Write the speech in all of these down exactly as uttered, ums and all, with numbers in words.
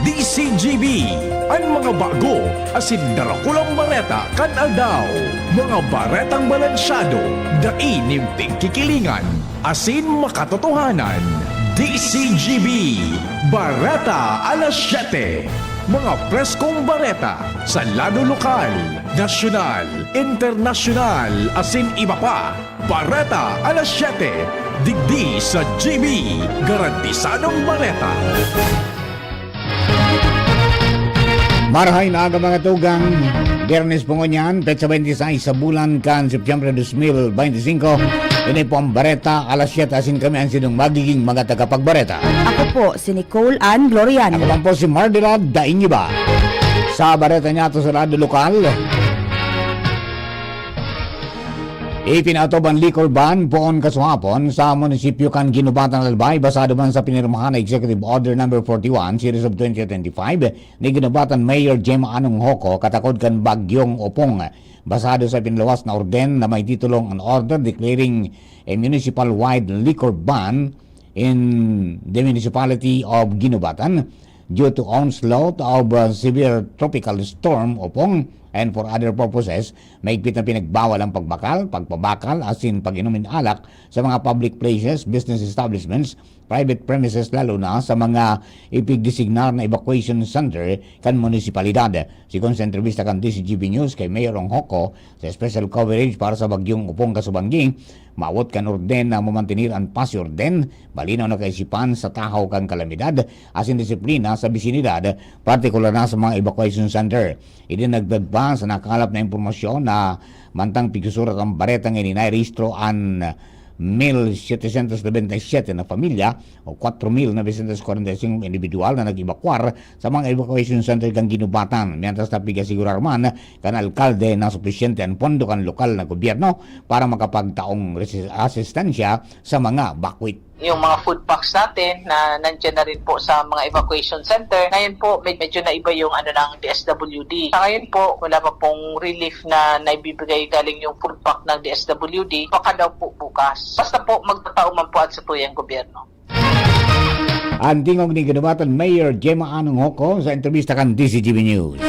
D C G B, an mga bago asin darakulang bareta kan aldaw. Mga baretang balansyado, dai nin pigkikilingan asin makatotohanan. D C G B, Bareta Alas Siyete. Mga preskong bareta sa lado lokal, nasyonal, internasyonal, asin iba pa. Bareta Alas Siyete, digdi sa G B, garantisadong bareta. Marahay na aga, mga tugang. Biyernes po ngunyan, petsa twenty-six sa bulan kan Setyembre dos mil bente singko. Ini po ang Bareta Alas Siyete, asin kami ang sinong magiging mga tagapagbareta. Ako po si Nicole Ann Gloriano. Ako man po si Mardelad Daingiba. Sa bareta niyato sa lado lokal, ipinaotob an liquor ban poon kasuhapon sa munisipyo kan Guinobatan, Albay, basado man sa pinirmahan na Executive Order Number forty-one, Series of twenty twenty-five, ni Guinobatan Mayor Gemma Anong Hoco katakod kan Bagyong Opong. Basado sa ipinalawas na orden na may titulong An Order Declaring a Municipal-Wide Liquor Ban in the Municipality of Guinobatan due to onslaught of, uh, severe tropical storm Opong and for other purposes, mahigpit na pinagbawal ang pagbakal, pagpabakal, asin pag-inom nin alak sa mga public places, business establishments, private premises, lalo na sa mga ipigdesignar na evacuation center kan munisipalidad. Sigon sa entrevista kan D C G B News kay Mayor Ong Hoco sa special coverage para sa Bagyong Opong kasubanggi, mawot kan orden na mamantenir an pasi orden, malinaw na kaisipan sa tahaw kan kalamidad, asin disiplina sa bisinidad, partikular na sa mga evacuation center. Idinagdag pa sa nakalap na impormasyon na mantang pigsusurat ang baretang ini, nairehistro an mil setecientos noventa y siete na pamilya o cuatro mil novecientos cuarenta y cinco individual na nag-ebakwar sa mga evacuation center kan Guinobatan, mientras na pig-asigurar man kan alkalde na supisyente an pondo kan lokal na gobyerno para makapagtaong resi-, asistensya sa mga bakwit. Yung mga food packs natin na nandiyan na rin po sa mga evacuation center. Ngayon po, med-, medyo naiba yung ano ng D S W D. Sa ngayon po, wala pa pong relief na naibibigay galing yung food pack ng D S W D. Baka daw po bukas. Basta po, magtatao man po at sa po yung gobyerno. An tingog ni Guinobatan Mayor Gemma Anong Hoco sa entrevista kan D C G B News.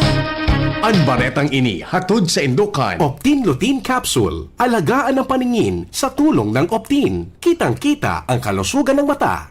An baretang ini hatod sa indokan Optin Lutein Capsule. Alagaan ang paningin sa tulong ng Optin. Kitang-kita ang kalusugan ng mata.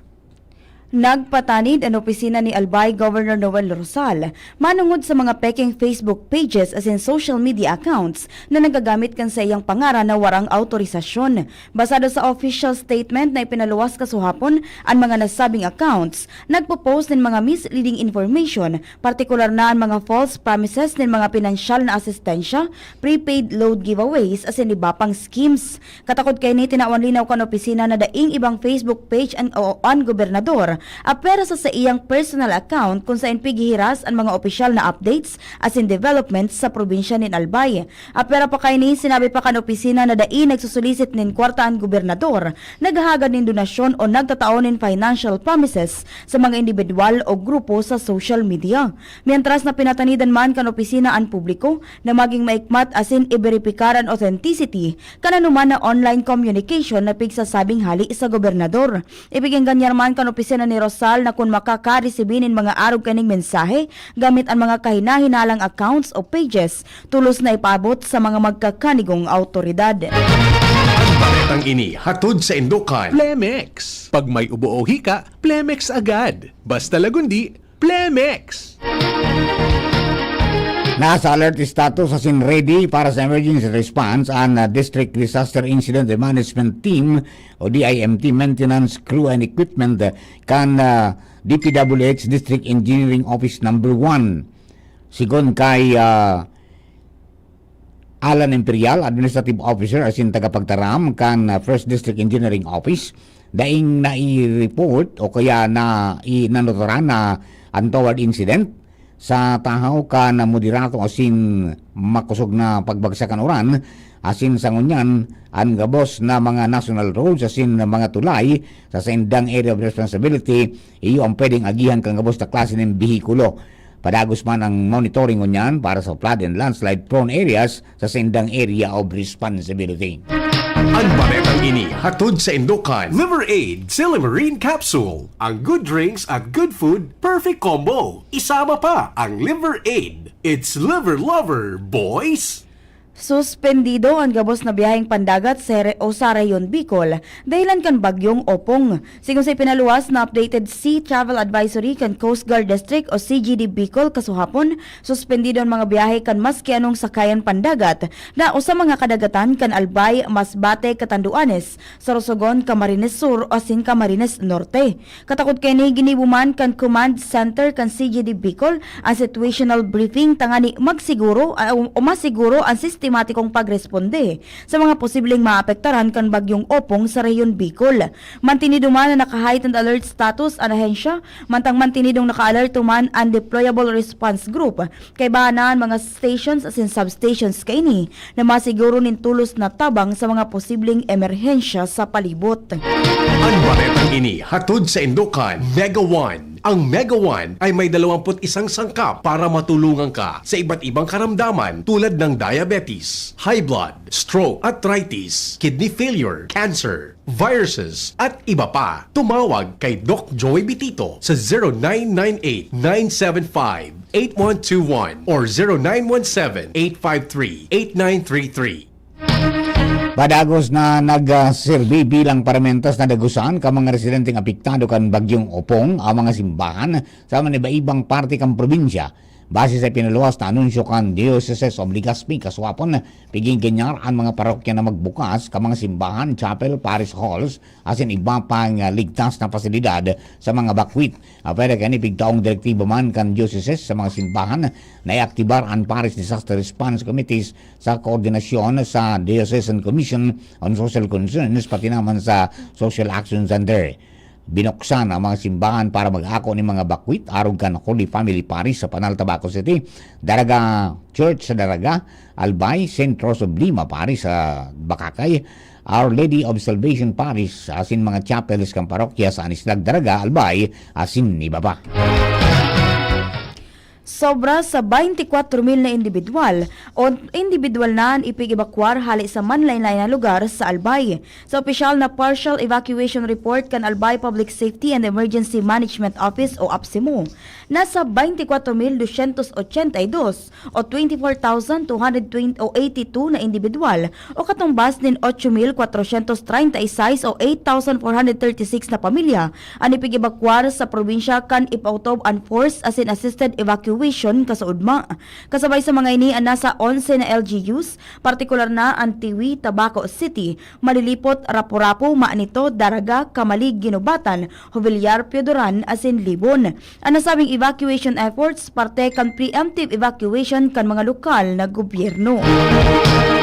Nagpatanid an opisina ni Albay Governor Noel Rosal manongod sa mga pekeng Facebook pages asin social media accounts na nagagamit kan saiyang pangaran na warang awtorisasyon. Basado sa official statement na ipinaluwas kasuhapon, an mga nasabing accounts nagpo-post nin mga misleading information, partikular na an mga false promises nin mga pinansyal na asistensya, prepaid load giveaways, asin iba pang schemes. Katakod kaini, tinawan linaw kan opisina na daing ibang Facebook page an, o, an gobernador, apwera sa saiyang personal account kun saen pighihiras an mga opisyal na updates asin developments sa probinsya nin Albay. Apwera pa kaini, sinabi pa kan opisina na dai nagsusulisit nin kwarta an gobernador, naghahagad nin donasyon o nagtatao nin financial promises sa mga indibidwal o grupo sa social media. Mientras na pinatanidan man kan opisina an publiko na maging maikmat asin iberipikar an authenticity kan anoman na online communication na pigsasabing hale sa gobernador. Ipigengganyan man kan opisina ni Rosal na kun makakaresibi nin mga arog kaining mensahe gamit an mga kahinahinalang accounts o pages, tolos na ipaabot sa mga magkakanigong awtoridad. An baretang ini hatod sa indokan Plemex. Pag may ubo o hika, Plemex agad. Basta Lagundi, Plemex! Nasa alert status asin ready para sa emergency response an, ah, District Disaster Incident Management Team o D I M T maintenance crew and equipment, ah, kan, ah, D P W H District Engineering Office Number One. Sigon kay, ah, Alan Imperial, Administrative Officer asin tagapagtaram kan, ah, First District Engineering Office, daing nai-report o kaya na i-, nanotaran na untoward incident sa tahaw kan moderato asin makosog na pagbagsak kan uran, asin sa ngunyan, an gabos na mga national roads asin mga tulay sa saindang area of responsibility, iyo ang pwedeng agihan kan gabos na klase nin behikulo. Padagos man ang monitoring ngunyan para sa flood and landslide prone areas sa saindang area of responsibility. Ang baretang ini hatod saindo kan Liver Aid, Silymarin Capsule. Ang good drinks at good food, perfect combo. Isama pa ang Liver Aid. It's Liver Lover, boys! Suspendido an gabos na biyaheng pandagat sa re-, o sa Rehiyon Bicol dahilan kan Bagyong Opong. Sigon sa ipinaluwas na updated Sea Travel Advisory kan Coast Guard District o C G D Bicol kasuhapon, suspendido an mga biyahe kan maski anong sakayan pandagat na o sa mga kadagatan kan Albay, Masbate, Catanduanes, Sorsogon, Camarines Sur asin Camarines Norte. Katakod kaini, ginibo man kan Command Center kan C G D Bicol an situational briefing tangani magsiguro, ah, o, o masiguro an sistematikong pagresponde sa mga posibleng maapektaran kan Bagyong Opong sa Rehiyon Bicol. Mantinido man na naka-heightened alert status an ahensya, mantang mantinidong naka-alerto man an Deployable Response Group. Kaibahan na an mga stations asin substations kaini na masiguro nin tolos na tabang sa mga posibleng emerhensya sa palibot. Ang baretang ini hatod saindo kan Mega One. Ang Mega One ay may dalawampu't isang sangkap para matulungan ka sa iba't ibang karamdaman tulad ng diabetes, high blood, stroke, arthritis, kidney failure, cancer, viruses, at iba pa. Tumawag kay Doc Joey Bitito sa zero nine nine eight, nine seven five, eight one two one or zero nine one seven, eight five three, eight nine three three. Padagos na nagserbi bilang paramentas na dagusan kan mga residenteng apektado kan Bagyong Opong ang mga simbahan sa maniba-ibang parte kan probinsya. Base sa ipinaluwas na anunsyo kan Diocese of Legazpi kasuhapon, pigin-ginyar an mga parokya na magbukas kan mga simbahan, chapel, parish halls, asin iba pang, ah, ligtas na pasilidad sa mga bakwit. Apwera kaini, pigtaong direktiba man kan diocese sa mga simbahan na iaktibar an Parish Disaster Response Committees sa koordinasyon sa Diocesan Commission on Social Concerns, pati naman sa Social Action Center. Binuksan ang mga simbahan para mag-ako nin mga bakwit arog kan Holy Family Parish sa Panal, Tabaco City, Daraga Church sa Daraga, Albay, Saint Rose of Lima Parish sa Bacacay, Our Lady of Salvation Parish, asin mga chapels kan parokya sa Anislag, Daraga, Albay, asin iba pa. Sobra sa twenty-four mil na indibidwal o indibidwal na an ipig-ebakwar hale sa manlaen-laen na lugar sa Albay. Sa opisyal na Partial Evacuation Report kan Albay Public Safety and Emergency Management Office o APSEMO, nasa twenty-four mil dosyentos ochenta y dos o twenty-four thousand two hundred twenty o eighty-two na indibidwal o katumbas nin ocho mil kwatrosyentos treinta y seis o eight thousand four hundred thirty-six na pamilya an ipig-ebakwar sa probinsya kan ipautob an forced asin assisted evacuation kasaudma. Kasabay sa mga ini an nasa onse na L G Us, partikular na an Tiwi, Tabaco City, Malilipot, Rapu-Rapu, Manito, Daraga, Camalig, Guinobatan, Jovellar, Pioduran, asin Libon. An nasabing evacuation efforts parte kan preemptive evacuation kan mga lokal na gobyerno.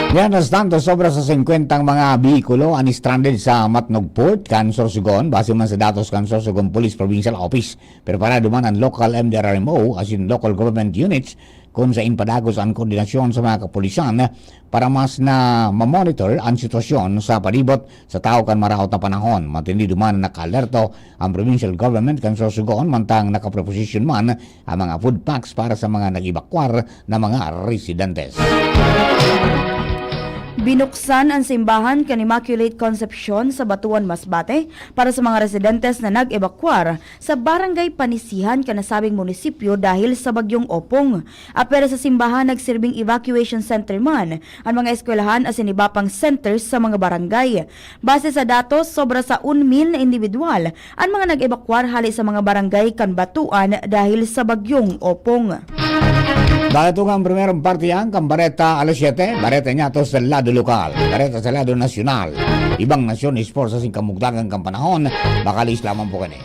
Mientras tanto, sobra sa singkwentang mga behikulo an stranded sa Matnog Port kan Sorsogon, base man sa datos kan Sorsogon Police Provincial Office. Preparado man an local M D R R M O asin local government units kun sain padagos an koordinasyon sa mga kapulisan para mas na mamonitor an sitwasyon sa palibot sa tahaw kan maraot na panahon. Matinido man na nakaalerto ang provincial government kan Sorsogon, mantang nakapreposisyon man ang mga food packs para sa mga nag-ebakwar na mga residentes. Binuksan ang simbahan kan Immaculate Concepcion sa Batuan, Masbate, para sa mga residentes na nag-ebakwar sa Barangay Panisihan kan nasabing munisipyo dahil sa Bagyong Opong. Apwera sa simbahan, nagsirbing evacuation center man an mga eskwelahan asin iba pang centers sa mga barangay. Base sa datos, sobra sa un mil na indibidwal an mga nag-ebakwar hale sa mga barangay kan Batuan dahil sa Bagyong Opong. Dalatungang primerong parte yan kan Bareta alas siyete, Bareta niya to sa lado lokal, Bareta sa lado nasyonal. Ibang nasyon, sports asin kamugdagan kan panahon, baka lis lamang po kani.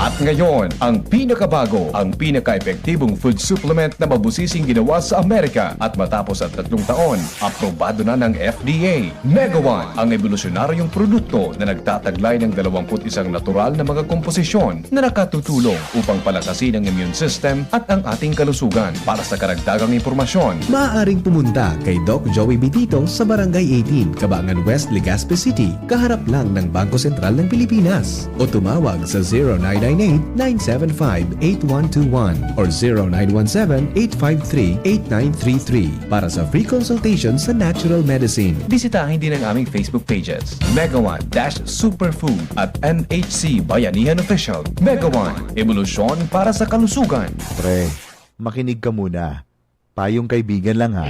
At ngayon, ang pinakabago, ang pinaka-epektibong food supplement na mabusising ginawa sa Amerika at matapos ang tatlong taon, aprobado na ng F D A. Mega One, ang ebolusyonaryong produkto na nagtataglay ng dalawampu't isang natural na mga komposisyon na nakatutulong upang palakasin ang immune system at ang ating kalusugan. Para sa karagdagang impormasyon, maaaring pumunta kay Doc Joey Bitito sa Barangay eighteen, Cabangan West, Legazpi City, kaharap lang ng Bangko Sentral ng Pilipinas, o tumawag sa zero nine eight nine seven five eight one two one or zero nine one seven eight five three eight nine three three para sa free consultation sa natural medicine. Bisitahin din ang aming Facebook pages, Mega One dash Superfood at M H C Bayanihan Official. Mega One, ebolusyon para sa kalusugan. Pre, makinig ka muna. Payong kaibigan lang ha.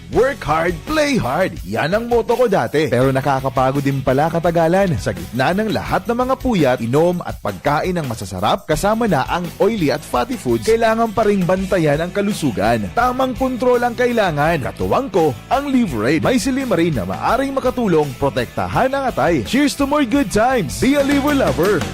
Work hard, play hard. Yan ang motto ko dati. Pero nakakapagod din pala katagalan. Sa gitna ng lahat ng mga puyat, inom at pagkain ng masasarap, kasama na ang oily at fatty foods, kailangan pa ring bantayan ang kalusugan. Tamang kontrol ang kailangan. Katuwang ko, ang Liverade. May silymarin na maaring makatulong protektahan ang atay. Cheers to more good times! Be a Liver Lover!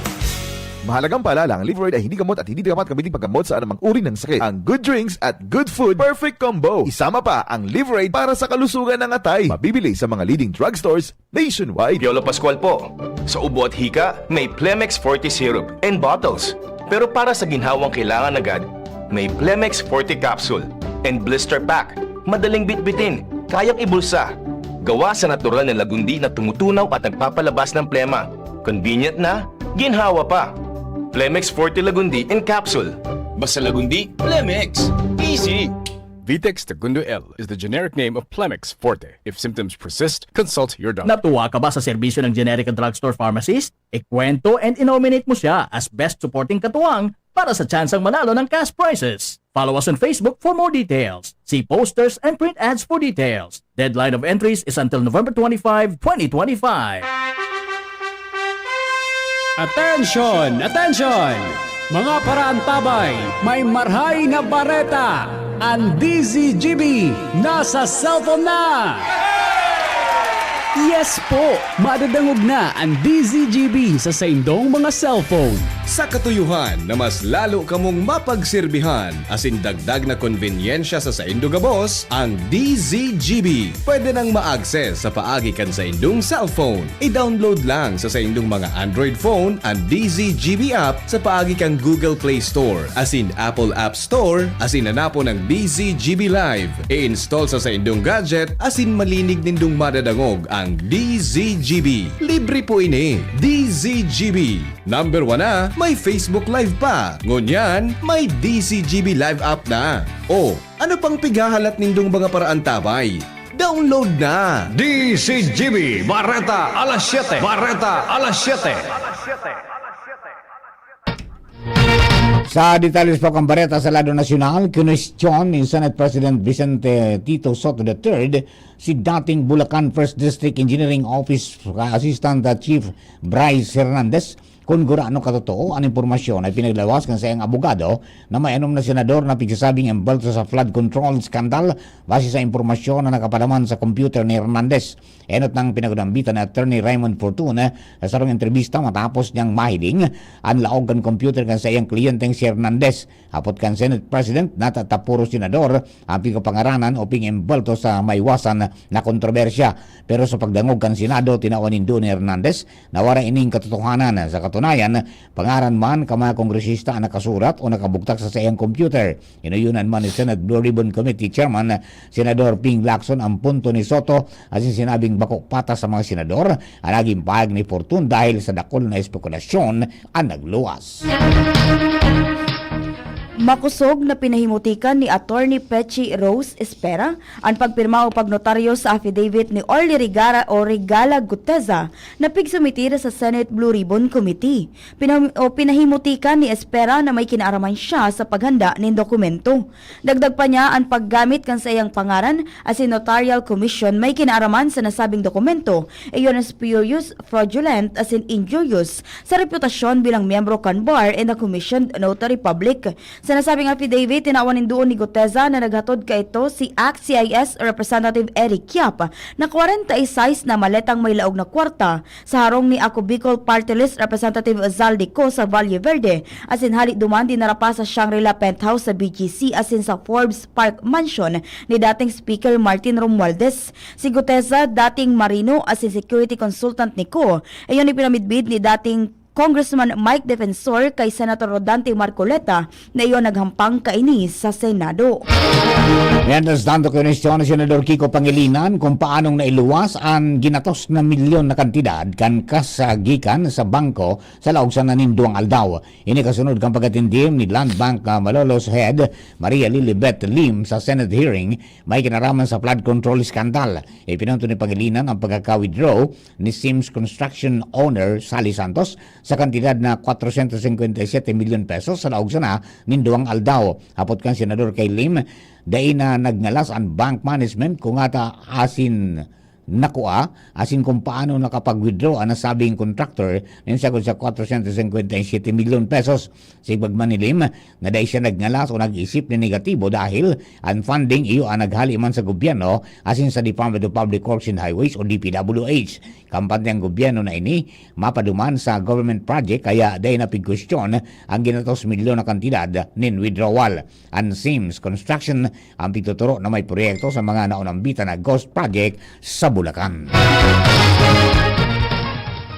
Mahalagang paalala, ang Liverade ay hindi gamot at hindi dapat gamitin paggamot sa anumang uri ng sakit. Ang good drinks at good food, perfect combo. Isama pa ang Liverade para sa kalusugan ng atay. Mabibili sa mga leading drugstores nationwide. Piolo Pascual po. Sa ubo at hika, may Plemex Forte Syrup and bottles. Pero para sa ginhawang kailangan agad, may Plemex Forte Capsule and Blister Pack. Madaling bitbitin, kayang ibulsa. Gawa sa natural na lagundi na tumutunaw at nagpapalabas ng plema. Convenient na, ginhawa pa. Plemex Forte Lagundi in Capsule. Basta Lagundi, Plemex. Easy! Vitex Tagundo L is the generic name of Plemex Forte. If symptoms persist, consult your doctor. Natuwa ka ba sa serbisyo ng generic at drugstore pharmacist? Ikwento and i-nominate mo siya as best supporting katuwang para sa tsansang manalo ng cash prizes. Follow us on Facebook for more details. See posters and print ads for details. Deadline of entries is until November twenty-five, twenty twenty-five. Attention! Attention! Mga paraantabay, may marhay na bareta! Ang D Z G B nasa cellphone na! Yes po! Madadangog na ang D Z G B sa saindong mga cellphone. Sa katuyuhan na mas lalo kamong mapagsirbihan asin dagdag na konbenyensya sa saindo gabos, ang D Z G B pwede nang ma-access sa paagi kan saindong cellphone. I-download lang sa saindong mga Android phone an D Z G B app sa paagi kan Google Play Store asin Apple App Store asin hanapon ang D Z G B Live. I-install sa saindong gadget asin malinig nindong madadangog ang D Z G B. Libre po ini. D Z G B. Number one na, may Facebook Live pa. Ngunyan, may D Z G B Live app na. O, ano pang pighahalat nindong mga paraantabay? Download na! D Z G B, Bareta alas siyete. Bareta alas siyete. Sa detalles po kan bareta sa lado nasyonal, kinwestiyon ni Senate President Vicente Tito Sotto the third si dating Bulacan First District Engineering Office Assistant Chief Bryce Hernandez kun gurano katotoo an impormasyon na ipinaglawas kan saiyang abogado na may anom na senador na pigsasabing embwelto sa flood control scandal base sa impormasyon na nakapadaman sa computer ni Hernandez. Enot nang pinagdambitan ni Attorney Raymond Fortuna sa sarong entrebista matapos niyang mahiling an laog kan computer kan saiyang kliyenteng si Hernandez. Hapot kan Senate President, natata puro senador ang pigpapangaranan o pig-embwelto sa maiwasan na kontrobersya. Pero sa pagdangog kan Senado, tinawan nindo ni Hernandez na wara ining katotohanan. Sa katunayan, pangaran man kan mga kongresista ang nakasurat o nakabugtak sa saiyang computer. Inuyonan man ni Senate Blue Ribbon Committee Chairman Senador Ping Lacson ang punto ni Sotto asin sinabing bako patas sa mga senador ang naging pahayag ni Fortun dahil sa dakul na espekulasyon ang nagluwas. Makosog na pinahimutikan ni Attorney Pechi Rose Espera an pagpirma o pagnotaryo sa affidavit ni Orly Rigara o Regala Guteza na pigsumiti sa Senate Blue Ribbon Committee. Pinam- o pinahimutikan ni Espera na may kinaaraman siya sa paghanda nin dokumento. Dagdag pa niya, an paggamit kan saiyang pangaran asin notarial commission may kinaaraman sa nasabing dokumento, iyon spurious, fraudulent asin injurious sa reputasyon bilang miyembro kan bar and the commissioned notary public. Sa nasabing affidavit, tinawan nin duon ni Guteza na naghatod kaito si Act C I S Representative Eric Yap na kwarenta y sais na maletang may laog na kwarta sa harong ni Ako Bicol Party List Representative Zaldy Co sa Valle Verde, asin hali duman dinara pa sa Shangri-La Penthouse sa B G C asin sa Forbes Park Mansion ni dating Speaker Martin Romualdez. Si Guteza, dating marino asin security consultant ni Co, iyon ipinamidbid ni dating Congressman Mike Defensor kay Senator Rodante Marcoleta na iyo naghampang kaini sa Senado. Mientras tanto, kinwestiyon ni Senador Kiko Pangilinan kung paanong nailuwas an ginatos na milyon na kantidad kan kas gikan sa bangko sa laog sana nin duwang aldaw. Ini kasunod kan pagkatindim ni Land Bank, ah, Malolos Head Maria Lilibet Lim sa Senate hearing may kinaraman sa flood control scandal. Ipinunto ni Pangilinan ang pagkaka-withdraw ni Sims Construction owner Sally Santos sa kantidad na kwatrosyentos singkwenta y siyete milyon pesos sa laog sana nin duwang aldaw. Hapot kan senador kay Lim, dai na nagngalas an bank management kung ata asin nakua, asin kung paano nakapag-withdraw ang nasabing contractor nin sagkod sa kwatrosyentos singkwenta y siyete milyon pesos. Simbag man ni Lim na dai siya nagngalas o nag-isip nin negatibo dahil ang funding iyo ang naghali man sa gobyerno asin sa Department of Public Works and Highways o D P W H. Kampante ang gobyerno na ini mapaduman sa government project kaya dai na pigkwestiyon ang ginatos milyon na kantidad nin withdrawal. An Sims Construction ang pigtuturo na may proyekto sa mga naunambitan na ghost project sa Bulacan.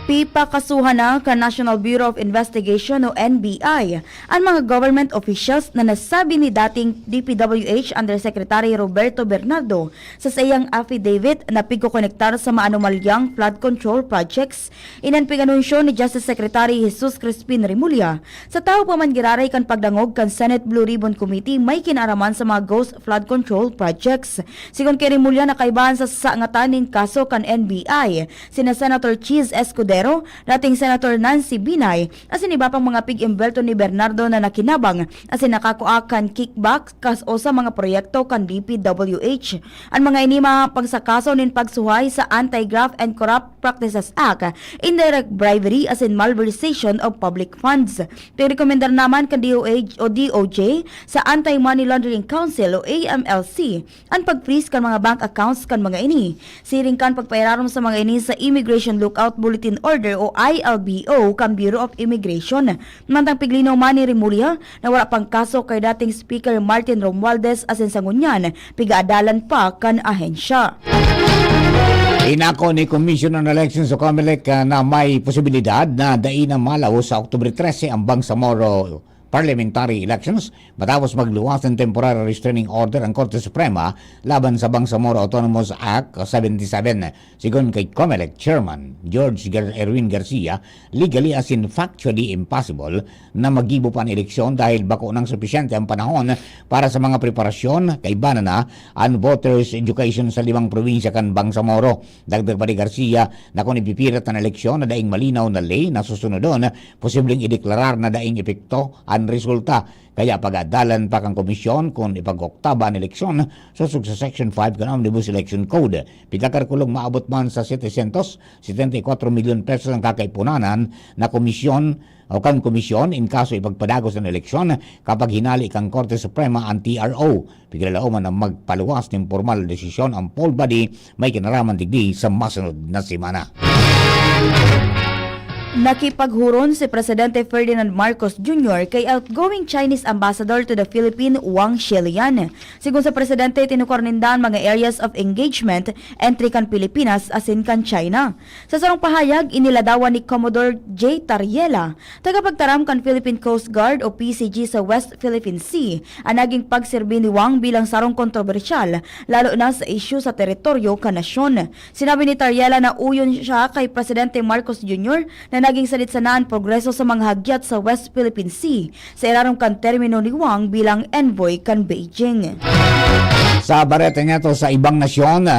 Pipakasuhan na kan National Bureau of Investigation o N B I an mga government officials na nasabi ni dating D P W H Undersecretary Roberto Bernardo sa saiyang affidavit na pigkokonektar sa maanomalyang flood control projects. Iyan an pig-anunsyo ni Justice Secretary Jesus Crispin Remulla. Sa tawo pa man giraray kan pagdangog kan Senate Blue Ribbon Committee may kinaaraman sa mga ghost flood control projects. Sigon kay Remulla, nakaibahan sa sangatan nin kaso kan N B I sina Senator Chiz Escudero, dating Senator Nancy Binay, asin iba pang mga pig-imbwelto ni Bernardo na nakinabang asin nakakua kan kickback kas o sa mga proyekto kan D P W H. An mga ini mahahampang sa kaso nin pagsuhay sa Anti-Graft and Corrupt Practices Act, Indirect Bribery asin Malversation of Public Funds. Pirekomendar naman kan D O H o D O J sa Anti-Money Laundering Council o A M L C an pag-freeze kan mga bank accounts kan mga ini. Siring kan pagpairarom sa mga ini sa Immigration Lookout Bulletin Order o I L B O kan Bureau of Immigration. Mantang piglinaw man ni Remulla na wala pang kaso kay dating Speaker Martin Romualdez asin sa ngunyan, pigaadalan pa kan ahensya. Inako ni Commission on Elections o COMELEC, ah, na may posibilidad na dai na malaw sa October trese ang Bangsamoro parliamentary elections matapos magluwas ng temporary restraining order ang Korte Suprema laban sa Bangsamoro Autonomous Act seventy-seven. Sigon kay COMELEC Chairman George Gar-, Erwin Garcia, legally asin factually impossible na magibo pa an eleksyon dahil bako nang supisyente ang panahon para sa mga preparasyon, kaiba na na an voters education sa limang probinsya kan Bangsamoro. Dagdag pa ni Garcia na kun ipipirat an eleksyon na daing malinaw na ley na susunodon, posibleng ideklarar na daing epekto an resulta. Kaya pag-adalan pa kan komisyon kun ipag-oktaba an eleksyon sosog sa Section five kan Omnibus Election Code. Pigkakalkulong maabot man sa setecientos setenta y cuatro milyon pesos ang kakaipunanan na komisyon o kan komisyon in kaso ipagpadagos an eleksyon kapag hinali kan Korte Suprema an T R O. Piglalauman na magpaluwas nin pormal na desisyon ang poll body may kinaraman digdi sa masunod na semana. Nakipaghuron si Presidente Ferdinand Marcos Junior kay outgoing Chinese Ambassador to the Philippines, Wang Shilian. Sigon sa presidente, tinukar ninda an mga areas of engagement, entry kan Pilipinas asin kan China. Sa sarong pahayag, iniladawan ni Commodore J Tariela, tagapagtaram kan Philippine Coast Guard o P C G sa West Philippine Sea, an naging pagserbi ni Wang bilang sarong kontrobersyal, lalo na sa isyu sa teritoryo kan nasyon. Sinabi ni Tariela na uyon siya kay Presidente Marcos Junior na naging sadit sana an progreso sa mga hagyat sa West Philippine Sea sa irarom kan termino ni Wang bilang envoy kan Beijing. Sa bareta niya to sa ibang nasyon,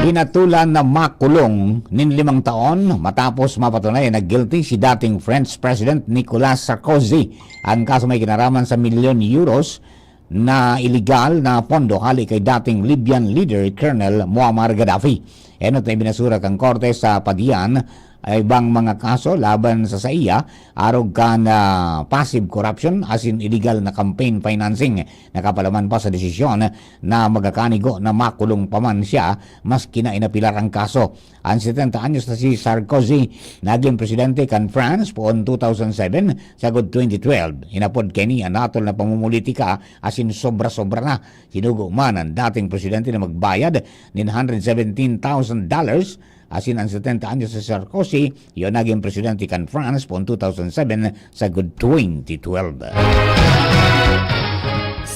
hinatulan na makulong nin limang taon matapos mapatunay na guilty si dating French President Nicolas Sarkozy. Ang kaso may kinaraman sa milyon euros na iligal na pondo hali kay dating Libyan leader Colonel Muammar Gaddafi. Enot na ibinasura kan korte sa padiyan ay ibang mga kaso laban sa saiya, arog kan, ah, passive corruption asin illegal na campaign financing. Nakapalaman pa sa desisyon na magakanigo na makulong pa man siya maski na inapilar ang kaso. An setenta anyos na si Sarkozy nagin presidente kan France poon two thousand seven sagod twenty twelve. Inapod kaini an natol na pamumulitika asin sobra-sobra na. Sinugo man an dating presidente na magbayad nin hundred seventeen thousand dollars Asin an setenta anyos si Sarkozy, iyo nagin presidente kan France poon two thousand seven sagod twenty twelve.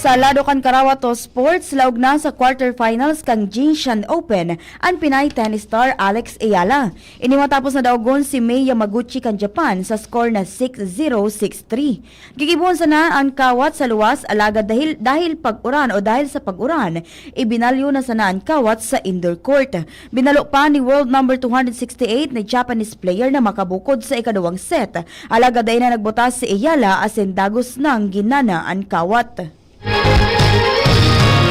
Sa lado kan Karawato Sports, laog na sa quarterfinals kan Jinshan Open an Pinay tennis star Alex Eala. Ini matapos na daogon si Mei Yamaguchi kan Japan sa score na six zero, six three. Gigibohon sana an kawat sa luwas, alagad dahil, dahil pag-uran o dahil sa pag-uran, ibinalyo na sana an kawat sa indoor court. Binalo pa ni world number two hundred sixty-eight na Japanese player na makabukod sa ikaduwang set, alagad dai na nagbutas si Eala asin dagos nang ginana an kawat.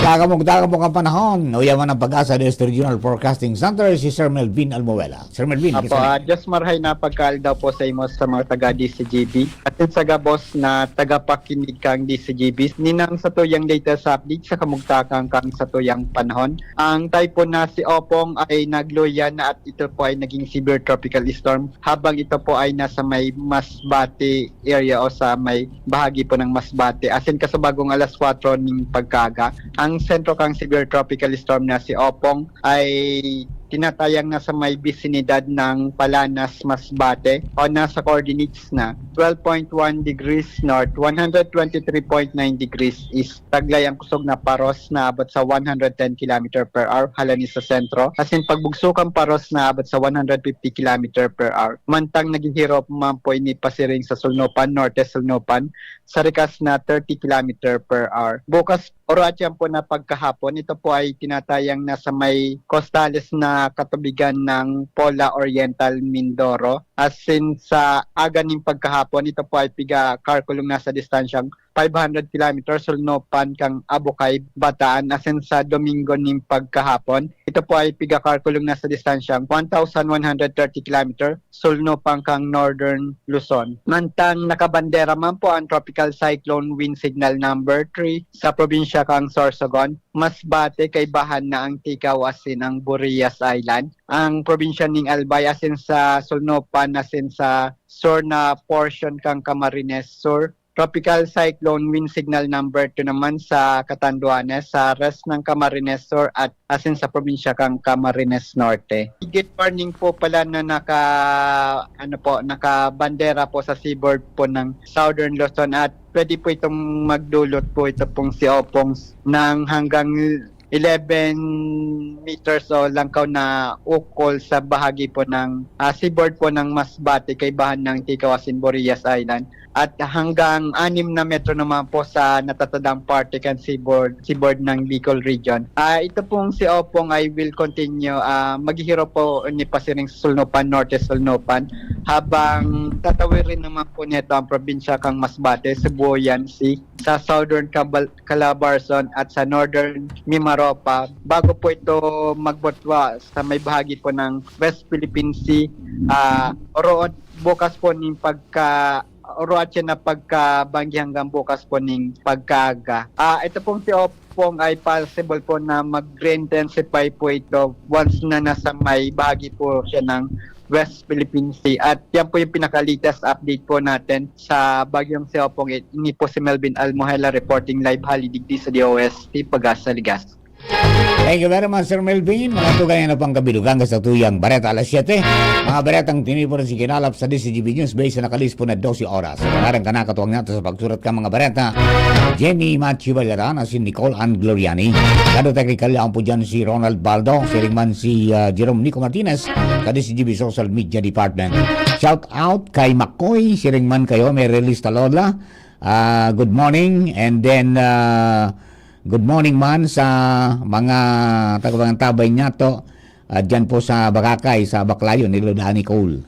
Sa kamugtakan po kan panahon, uya man ang Pag-asa D S Regional Forecasting Center, si Sir Melvin Almuela. Sir Melvin, Apo, kisa ah, Diyos marhay na pagkaaldaw po sa imo sa mga taga D C G B. Asin sa gabos na tagapakinig kang D C G B. Ninang sa tuyang latest update sa kamugtakan kang sa tuyang panahon. Ang typhoon na si Opong ay nagluyan na at ito po ay naging severe tropical storm, habang ito po ay nasa may Masbate area o sa may bahagi po ng Masbate. Asin kasabagong alas kwatro ning pagkaga, ang sentro kang severe tropical storm na si Opong ay tinatayang nasa may bisinidad ng Palanas, Masbate, o nasa coordinates na twelve point one degrees north, one hundred twenty-three point nine degrees east. Taglay ang kusog na paros na abot sa one hundred ten kilometer per hour halani sa sentro. Asin pagbugso kan paros na abot sa one hundred fifty kilometer per hour. Mantang naghihirop man po ini pasiring sa Sulnupan, Norte Sulnupan, sa rikas na thirty kilometer per hour. Bukas, oratyan po na pagkahapon, ito po ay tinatayang nasa may costales na katubigan ng Pola Oriental, Mindoro. Asin sa aga ning pagkahapon, ito po ay piga karkulong nasa distansyang five hundred kilometers sulnupan kang Abukay, Bataan. Asin sa Domingo ning pagkahapon, ito po ay piga karkulong nasa distansyang one thousand one hundred thirty kilometer sulnupan kang Northern Luzon. Mantang nakabandera man po ang Tropical Cyclone Wind Signal number three sa probinsya kang Sorsogon, Masbate, kaibahan na ang Ticao asin ang Burias Island. Ang probinsya ning Albay asin sa sulnupan asin sa sur na portion kang Camarines Sur, Tropical Cyclone Wind Signal number two naman sa Catanduanes, sa rest ng Camarines Sur at asin sa probinsya kang Camarines Norte. Good morning po pala na naka, ano po, nakabandera po sa seaboard po ng Southern Luzon at pwede po itong magdulot po ito pong si Opong ng hanggang eleven meters o langkaw na ukol sa bahagi po ng, ah, seaboard po ng Masbate, kaibahan ng Ticao asin Burias Island. At hanggang anim na metro naman po sa natatadang parte kan seaboard, seaboard ng Bicol Region. Ah, ito pong si Opong ay will continue, ah, maghihirop po ni pasiring sa Sulnupan, Norte Sulnupan, habang tatawirin naman po nito ang probinsya kang Masbate, Sibuyan Sea, sa Southern Cabal-, Calabarzon at sa Northern Mimaropa, bago po ito magbutwa sa may bahagi po ng West Philippine Sea. Ah, oroon, bukas po ning pagka, oroon siya na pagkabanggi hanggang bukas po ning pagkaaga. Ah, ito pong si Opong ay possible po na mag-intensify po ito once na nasa may bahagi po siya ng West Philippine Sea. At yan po yung pinaka-latest update po natin sa bagyong si Opong. Ini po si Melvin Almohela reporting live hali digdi sa D O S T Pag-asa Ligas. Thank you very much, Sir Melvin. Mga tugay na pang kabilugan sa tuyang bareta alas siyete. Mga baretang tinipon sa kinalap sa D C G B News Base na nakalis po na dose oras. Sa ngaran ka nakatuwang nato sa pagsurat ka mga bareta, Jenny Matthew Valera na si Nicole Ann Gloriani. Kado technical ang po dyan si Ronald Baldo, siring man si ah, Jerome Nico Martinez, ka D C G B Social Media Department. Shout out kay Makoy, siring man kayo, may release ta Lola. Ah, good morning. And then, ah, good morning man sa mga taga-, mga tabay niya to. Ah, dyan po sa Bakakay, sa Baclayon, ni Lola Nicole.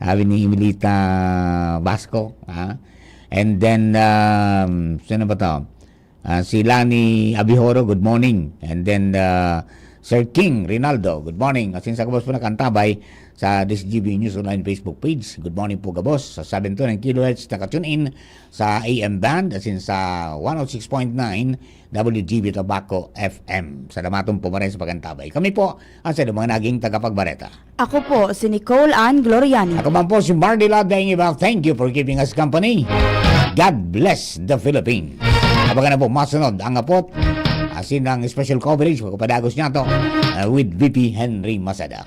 Sabi ni Emilita Basco. Ah. And then, um, sino ba to? Ah, si Lani Abihoro, good morning. And then, ah, Sir King Rinaldo, good morning. Asin sa gabos po nakantabay sa D C G B News Online Facebook page. Good morning po gabos. Sa seven two nine kilohertz, naka-tune in sa A M band, asin sa one oh six point nine W G B Tabaco F M. Salamaton po maray sa pagantabay. Kami po, ang sa mga naging tagapagbareta. Ako po si Nicole Ann Gloriani. Ako man po si Mardy Love Daingiba. Thank you for keeping us company. God bless the Philippines. Abangan na po masunod ang apot. Asin ang special coverage, pagpapadagos niya to, uh, with V P Henry Masada.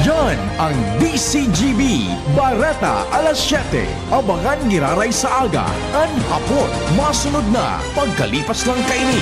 Yan ang D C G B, Bareta alas siyete. Abangan giraray sa aga, an hapon. Masunod na, pagkalipas lang kaini.